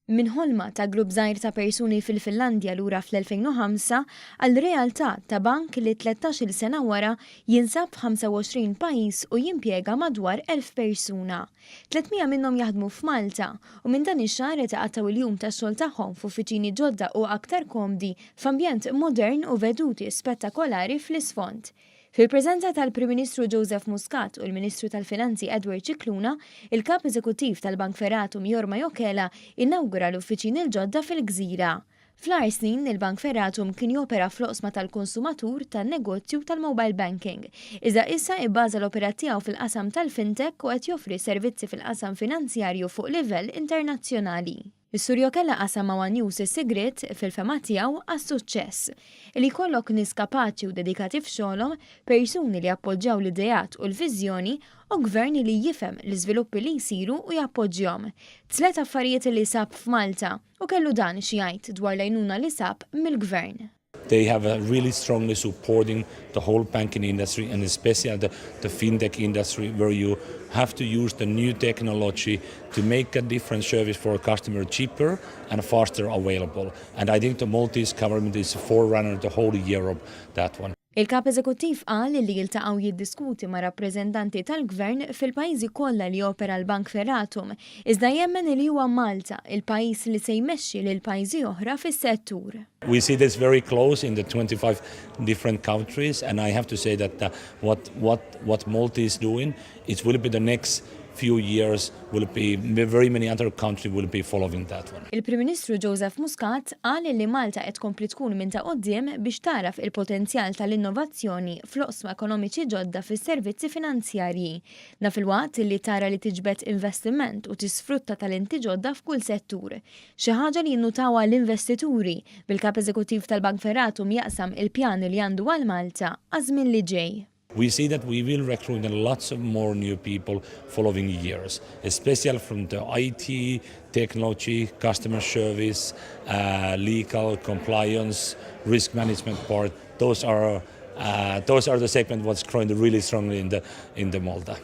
Minn ħolma ta' grupp żgħir ta' persuni fil-Finlandja lura fl-2005 għal realtà ta' bank li 13-il sena wara jinsab f'25 pajjiż u jimpjega madwar 1,000 persuna. 300 minnhom jaħdmu f'Malta u minn dan ix-xahar qed iqattgħu il-jum tax-xogħol tagħhom f'uffiċini ġodda u aktar komdi f'ambjent modern u veduti spettakolari fl-isfond. Fil-preżenza tal-Prim Ministru Joseph Muscat u l-Ministru tal-Finanzi Edward Scicluna, il-Kap Eżekuttiv tal-Bank Ferratum Jorma Jokela inawgura l-uffiċini l-ġodda fil-Gżira. Fl-aħħar snin, il-Bank Ferratum kien jopera fl-oqsma tal-konsumatur, tan-negozju u tal-mobile banking. Iżda issa ibbaża l-operat tiegħu fil-qasam tal-fintech u qed joffri servizzi fil-qasam finanzjarju fuq livell internazzjonali. Is-Sur Jokela qasam ma' One News is-sigriet, fil-fehma tiegħu, għas-suċċess. Li jkollok nies kapaċi u dedikati f'xogħolhom, persuni li jappoġġjaw l-ideat u l-viżjoni, u gvern li jifhem l-iżviluppi li jsiru u jappoġġjahom. Tliet affarijiet li sab f'Malta, u kellu dan xi jgħid dwar l-għajnuna li sab mill-gvern. They have a really strongly supporting the whole banking industry and especially the fintech industry, where you have to use the new technology to make a different service for a customer cheaper and faster available. And I think the Maltese government is a forerunner the whole Europe, that one. Il-kap eżekuttiv qal li jiltaqgħu jiddiskuti ma' rappreżentanti tal-gvern fil-pajjiżi kollha li opera l-Bank Ferratum, iżda jemmen li huwa Malta il-pajjiż li se jmexxi lil pajjiżi oħra fis-settur. We see this very close in the 25 different countries, and I have to say that what Malta is doing, it will be the next few years will be very many other countries will be following that one. Il-Prim Ministru Joseph Muscat qal li Malta qed tkompli tkun minn ta' quddiem biex tagħraf il-potenzjal tal-innovazzjoni fl-oqsma ekonomiċi ġodda fis-servizzi finanzjarji. Dan filwaqt li tara li tiġbed investiment u tisfrutta talenti ġodda f'kull settur. Xi ħaġa li jinnutawha l-investituri bil-kap eżekuttiv tal-Bank Ferratum jaqsam il-pjan li għandu għal Malta għaż-żmien li ġej. We see that we will recruit lots of more new people following years, especially from the IT, technology, customer service, legal, compliance, risk management part. Those are the segment what's growing really strongly in the Malta.